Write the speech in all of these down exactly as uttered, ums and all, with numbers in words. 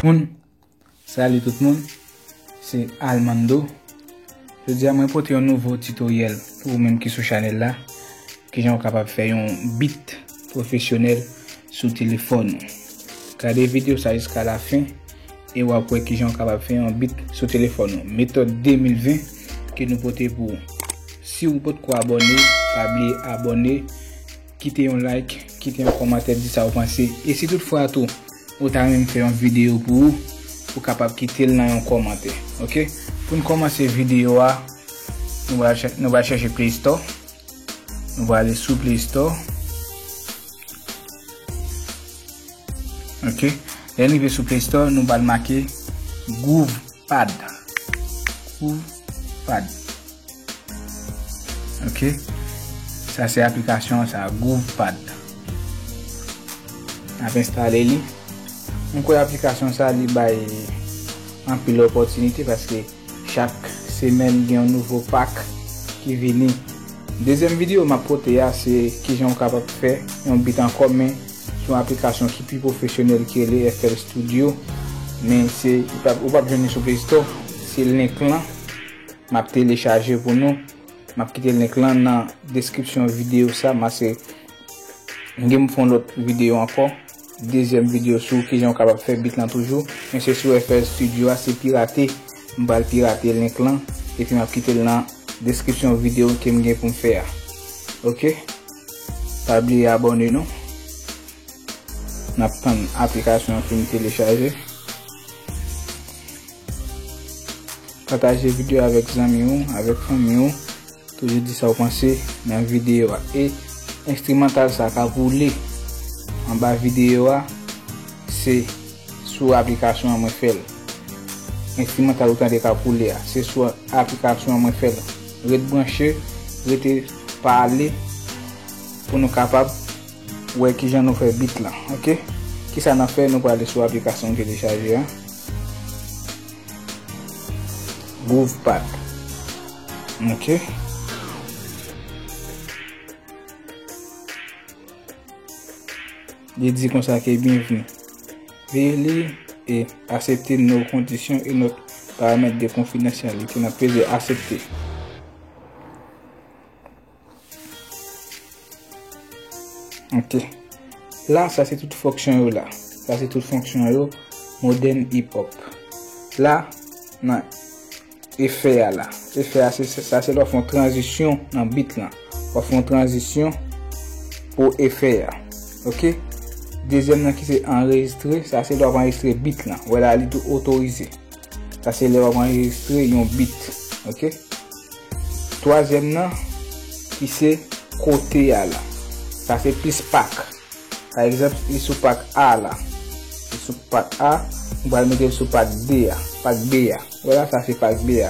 Moun, salut tout moun, se Almando. Jodi a mwen pote yon nouvo tutoriel pou ou menm ki sou chanèl la. Kijan ou kapab fè yon beat pwofesyonèl sou telefòn ou. Gade videyo sa jiska lafen e w ap wè kijan ou kapab fè yon beat sou telefòn ou. Metòd de mil ven ke nou pote pou ou. Si ou potko abòne, pa bliye abòne, kite yon like, kite yon kòmantè, di sa ou panse. E si toutfwa tou ou ta renmen fè yon videyo pou ou, ou kapab kite l nan yon kòmantè. Ok? Pou n kòmanse videyo a, nou va chè- nou va chèche Play Store. Nou va ale sou Play Store. Ok. Lè n rive sou Play Store, nou va make Groovepad. Groovepad. Ok. Sa se aplikasyon sa, Groovepad. N ap enstale li. Mwen kwè aplikasyon sa li bay anpil opòtinite paske chak semèn gen yon nouvo pak ki vini. Dezyèm videyo m ap pote a se kijan ou kapab fè yon beat ankò, men sou yon aplikasyon ki pi pwofesyonèl ki rele F L Studio. Men se, ou p ap, ou p ap jwenn li sou Play Store. Se link lan. M ap telechaje pou nou. M ap kite link lan nan deskripsyon videyo sa. M ase gen m fè yon lòt videyo ankò. Dezyèm videyo sou kijan ou kapab fè beat lan toujou. Men se sou F L Studio a, se pirate. M pral pirate link lan. Epi m ap kite l nan deskripsyon videyo ke m gen pou m fè a. Ok? Pa bliye abòne non. N ap tann aplikasyon an fin telechaje. Pataje videyo avèk zanmi ou, avèk fanmi ou. Toujou di sa ou panse nan videyo a. E enstrimantal sa k ap woule anba videyo a, se sou aplikasyon an mwen fè l. Enstrimantal ou tande k ap woule a, se sou aplikasyon an mwen fè l. Ret branche, rete pale pou nou kapab wè kijan nou fè beat lan, ok? Kisa n ap fè? Nou prale sou aplikasyon n telechaje a. Groovepad. Ok. Li di konsa ke byenvni. Veye li e aksepte nos conditions et nos paramètres de confidentialité. N ap peze aksepte. Ok. La, sa se tout fonksyon yo la. Sa se tout fonksyon yo, modèn hip hop. La, nan efè a la. Efè a, se, sa se lè w ap fè yon tranzisyon nan beat lan. W ap fè yon tranzisyon pou efè a. Ok? Dezyèm nan ki se anrejistre, sa se lè w ap anrejistre beat lan. Wè la, li tou otorize. Sa se lè w ap anrejistre yon beat. Ok? Twazyèm nan, ki se kote a la. Sa se plis pak. Pa egzanp, li sou pak A la. Li sou pak A, m pral mete l sou pak de a. Pak B a. Wè la, sa se pak B a.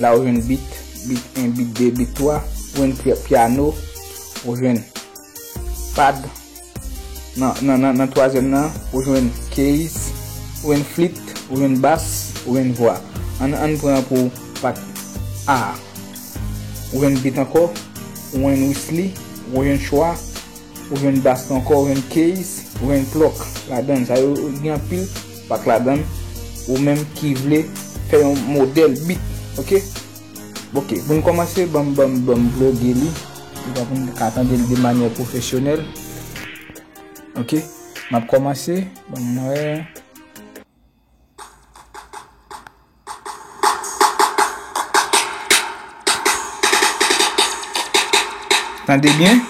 La ou jwenn beat, beat en, beat de, beat twa, ou jwenn pya- pyano, ou jwenn pad. Nan, nan, nan, nan twazyèm nan, ou jwenn keys, ou jwenn flit, ou jwenn bas, ou jwenn vwa. Ann, ann pran pou pak A. Ou jwenn beat ankò, ou jwenn whistle, ou jwenn chwa, ou jwenn bas ankò, ou jwenn keys, ou jwenn pluck ladann. Sa yo gen anpil pak ladann. Ou menm ki vle fè yon modèl beat, ok? Ok, pou n kòmanse, ban m, ban m, ban m ploge li. Li pa pou n ka tande l de manyè pwofesyonèl. Ok, m ap kòmanse. Ban m wè. Tande byen.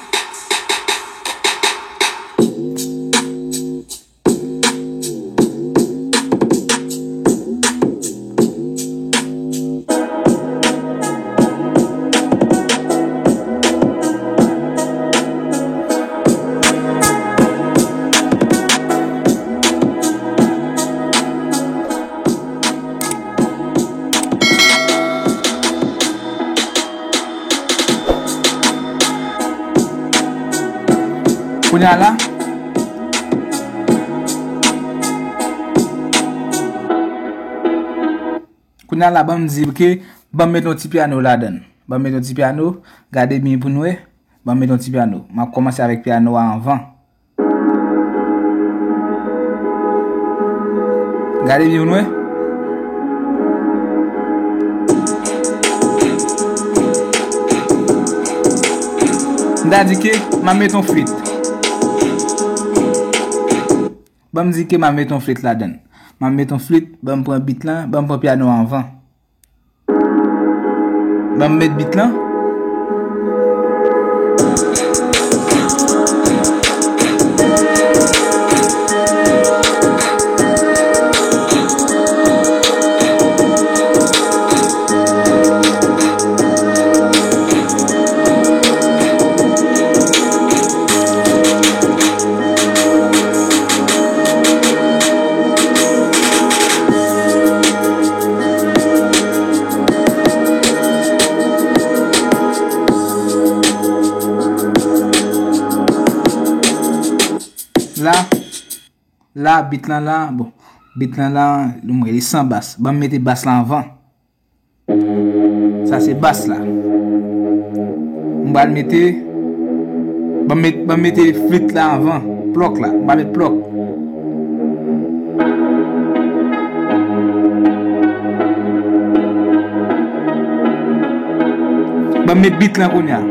Kounye a la, kounye a la, ban m di ke, ban m met yon ti pyano ladann. Ban m met yon ti pyano, gade byen pou n wè. Ban m met yon ti pyano. M ap kòmanse avèk pyano a anvan. Gade byen pou n wè. M ta di ke m ap met yon flit. Ban m di ke m ap met yon flit ladan l. M ap met yon flit, ban m pran bit lan, ban m pran pyano anvan. Ban m met bit lan. La, la, bit lan la, bon, bit lan la, nou mwen li san bas. Ban m mete bas la anvan. Sa se bas la. M pral mete, ban m met, ban m mete flit la anvan. Plòk la. M pral met plòk. Ban m met bit lan kounye a.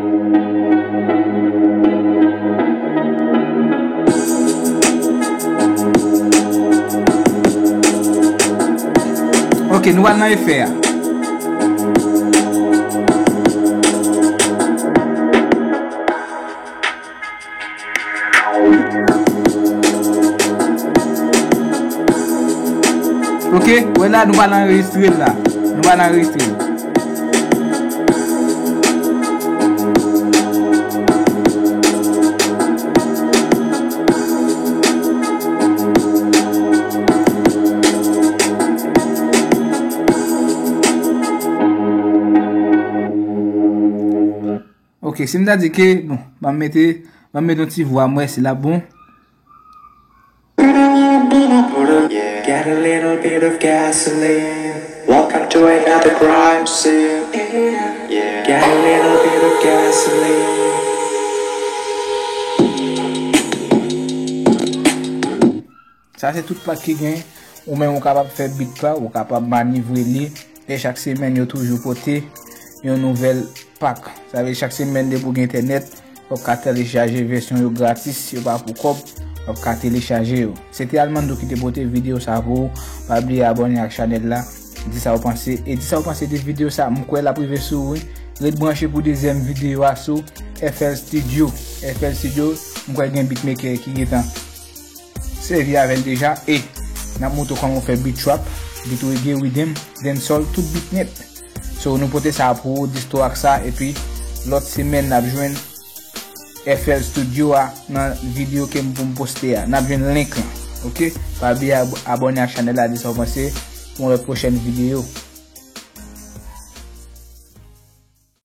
Ok, nou al nan efè a. Ok, wè la, nou pral anrejistre l la. Nou pral anrejistre l. Ok, si m ta di ke, bon, ban m mete, ban m mete yon ti vwa, m wè si l ap bon. Got a little bit of gasoline. Welcome to another crime scene. Yeah. Got a little bit of gasoline. Sa se tout pak ki gen. Ou menm ou kapab fè bit pa, ou kapab manivre li. E chak semèn yo toujou pote yon nouvèl pak. Sa vle chak semèn depi w gen entènèt, w ap ka telechaje vèsyon yo gratis, yo pa pou kòb, w ap ka telechaje yo. Se te Almando ki te pote videyo sa pou ou. Pa bliye abòne ak chanèl la. Di sa w panse. E di sa w panse de videyo sa. M kwè l ap rive sou ou, wi. Ret branche pou dezyèm videyo a sou F L Studio. F L Studio, m kwè gen beatmaker ki gentan sèvi avè l deja e n ap montre w kòman w fè beat trap, beat reggae, riddim, dancehall, tout beat nèt. So, nou pote sa pou ou, distro ak sa, epi lòt semèn n ap jwenn F L Studio a nan videyo ke m pou m poste a. N ap jwenn link lan, ok? Pa bliye ab-, abòne ak chanèl la, di sa w panse pou yon lòt pwochèn videyo.